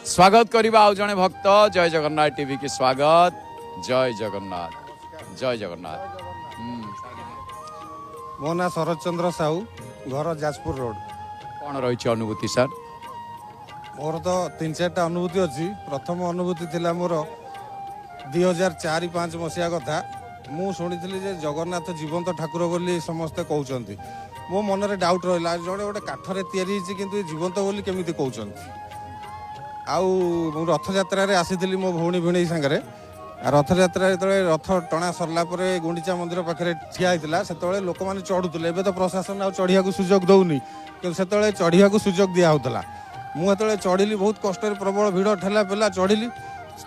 ସ୍ୱାଗତ କରିବା ଆଉ ଜଣେ ଭକ୍ତ। ଜୟ ଜଗନ୍ନାଥ ଟିଭି କି ସ୍ୱାଗତ। ଜୟ ଜଗନ୍ନାଥ, ଜୟ ଜଗନ୍ନାଥ। ମୋ ନାଁ ଶରତ ଚନ୍ଦ୍ର ସାହୁ, ଘର ଯାଜପୁର ରୋଡ଼। କ'ଣ ରହିଛି ଅନୁଭୂତି ସାର୍? ମୋର ତ ତିନି ଚାରିଟା ଅନୁଭୂତି ଅଛି। ପ୍ରଥମ ଅନୁଭୂତି ଥିଲା ମୋର 2004-5 ମସିହା କଥା। ମୁଁ ଶୁଣିଥିଲି ଯେ ଜଗନ୍ନାଥ ଜୀବନ୍ତ ଠାକୁର ବୋଲି ସମସ୍ତେ କହୁଛନ୍ତି। ମୋ ମନରେ ଡାଉଟ୍ ରହିଲା, ଜଣେ ଗୋଟେ କାଠରେ ତିଆରି ହେଇଛି, କିନ୍ତୁ ଏ ଜୀବନ୍ତ ବୋଲି କେମିତି କହୁଛନ୍ତି? ଆଉ ମୁଁ ରଥଯାତ୍ରାରେ ଆସିଥିଲି ମୋ ଭଉଣୀ ଭିଣେଇ ସାଙ୍ଗରେ। ଆଉ ରଥଯାତ୍ରା ଯେତେବେଳେ ରଥ ଟଣା ସରିଲା ପରେ ଗୁଣ୍ଡିଚା ମନ୍ଦିର ପାଖରେ ଠିଆ ହେଇଥିଲା, ସେତେବେଳେ ଲୋକମାନେ ଚଢ଼ୁଥିଲେ। ଏବେ ତ ପ୍ରଶାସନ ଆଉ ଚଢ଼ିବାକୁ ସୁଯୋଗ ଦେଉନି, କିନ୍ତୁ ସେତେବେଳେ ଚଢ଼ିବାକୁ ସୁଯୋଗ ଦିଆ ହେଉଥିଲା। ମୁଁ ଯେତେବେଳେ ଚଢ଼ିଲି, ବହୁତ କଷ୍ଟରେ, ପ୍ରବଳ ଭିଡ଼, ଠେଲା ପେଲା, ଚଢ଼ିଲି।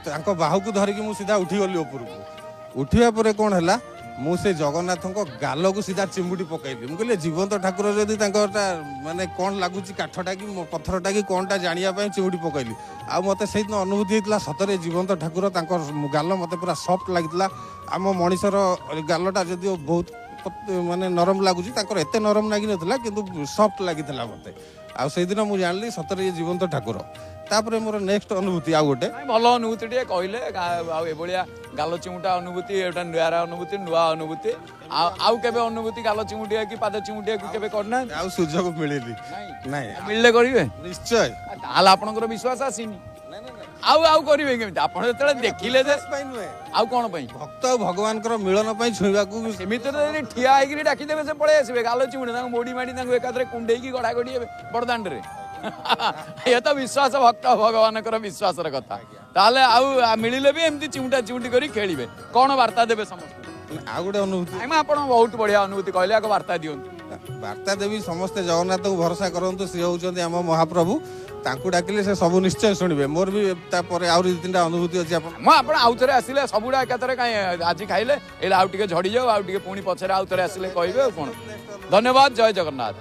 ତାଙ୍କ ବାହୁକୁ ଧରିକି ମୁଁ ସିଧା ଉଠିଗଲି ଉପରକୁ। ଉଠିବା ପରେ କ'ଣ ହେଲା, ମୁଁ ସେ ଜଗନ୍ନାଥଙ୍କ ଗାଲକୁ ସିଧା ଚିମୁଟି ପକାଇଲି। ମୁଁ କହିଲି, ଜୀବନ୍ତ ଠାକୁର ଯଦି, ତାଙ୍କରଟା ମାନେ କ'ଣ ଲାଗୁଛି, କାଠଟା କି ପଥରଟା କି କ'ଣଟା ଜାଣିବା ପାଇଁ ଚିମୁଟି ପକାଇଲି। ଆଉ ମୋତେ ସେଇଦିନ ଅନୁଭୂତି ହେଇଥିଲା, ସତରେ ଜୀବନ୍ତ ଠାକୁର। ତାଙ୍କ ଗାଲ ମୋତେ ପୁରା ସଫ୍ଟ ଲାଗିଥିଲା। ଆମ ମଣିଷର ଗାଲଟା ଯଦିଓ ବହୁତ ମାନେ ନରମ ଲାଗୁଛି, ତାଙ୍କର ଏତେ ନରମ ଲାଗିନଥିଲା, କିନ୍ତୁ ସଫ୍ଟ ଲାଗିଥିଲା ମୋତେ। ଆଉ ସେଇଦିନ ମୁଁ ଜାଣିଲି, ସତରେ ଇଏ ଜୀବନ୍ତ ଠାକୁର। ତାପରେ ମୋର ନେକ୍ସଟ ଅନୁଭୂତି ଆଉ ଗୋଟେ। ନାଇଁ, ଭଲ ଅନୁଭୂତି ଟିକେ କହିଲେ। ଆଉ ଏଭଳିଆ ଗାଲ ଚିମୁଟା ଅନୁଭୂତି, ଏଇଟା ନୂଆ ଅନୁଭୂତି, ନୂଆ ଅନୁଭୂତି। ଆଉ କେବେ ଅନୁଭୂତି ଗାଲ ଚିମୁଟିଆ କି ପାଦ ଚିମୁଟିଆ କି କେବେ କରିନାହାନ୍ତି? ଆଉ ସୁଯୋଗ ମିଳିନି। ନାଇଁ। ମିଳିଲେ କରିବେ? ନିଶ୍ଚୟ। ତାହେଲେ ଆପଣଙ୍କର ବିଶ୍ୱାସ ଆସିନି। ଆଉ କରିବେ କେମିତି ଆପଣ ଯେତେବେଳେ ଦେଖିଲେ ଯେ ପାଇଁ ନୁହେଁ। ଆଉ କ'ଣ ପାଇଁ? ଭକ୍ତ ଆଉ ଭଗବାନଙ୍କର ମିଳନ ପାଇଁ ଛୁଇଁବାକୁ। ସେମିତି ତ ଯଦି ଠିଆ ହେଇକିରି ଡାକିଦେବେ, ସେ ପଳେଇ ଆସିବେ। ଗାଲ ଚିମୁଟି ତାଙ୍କୁ ମୋଡି ମାଡି ତାଙ୍କୁ ଏକାଥରେ କୁଣ୍ଡେଇକି ଗଡା ଗଡି ହେବେ ବଡ଼ଦାଣ୍ଡରେ। ଏ ତ ବିଶ୍ୱାସ, ଭକ୍ତ ଭଗବାନଙ୍କର ବିଶ୍ୱାସର କଥା। ତାହେଲେ ଆଉ ମିଳିଲେ ବି ଏମିତି ଚିମୁଟା ଚିମୁଟି କରି ଖେଳିବେ? କ'ଣ ବାର୍ତ୍ତା ଦେବେ ସମସ୍ତଙ୍କୁ? ଆଉ ଗୋଟେ ଅନୁଭୂତି। ନାଇଁ ମ, ଆପଣ ବହୁତ ବଢିଆ ଅନୁଭୂତି କହିଲେ, ଆଗ ବାର୍ତ୍ତା ଦିଅନ୍ତୁ। ବାର୍ତ୍ତା ଦେବି, ସମସ୍ତେ ଜଗନ୍ନାଥଙ୍କୁ ଭରସା କରନ୍ତୁ। ସିଏ ହେଉଛନ୍ତି ଆମ ମହାପ୍ରଭୁ। ତାଙ୍କୁ ଡାକିଲେ ସେ ସବୁ ନିଶ୍ଚୟ ଶୁଣିବେ। ମୋର ବି ତାପରେ ଆହୁରି ଦୁଇ ତିନିଟା ଅନୁଭୂତି ଅଛି ଆପଣ ମୁଁ ଆପଣ ଆଉ ଥରେ ଆସିଲେ ସବୁଗୁଡ଼ା ଏକାଥରେ କାଇଁ ଆଜି ଖାଇଲେ? ଏଇଲେ ଆଉ ଟିକେ ଝଡ଼ିଯାଉ, ଆଉ ଟିକେ ପୁଣି ପଛରେ ଆଉ ଥରେ ଆସିଲେ କହିବେ। ଆଉ କ'ଣ? ଧନ୍ୟବାଦ, ଜୟ ଜଗନ୍ନାଥ।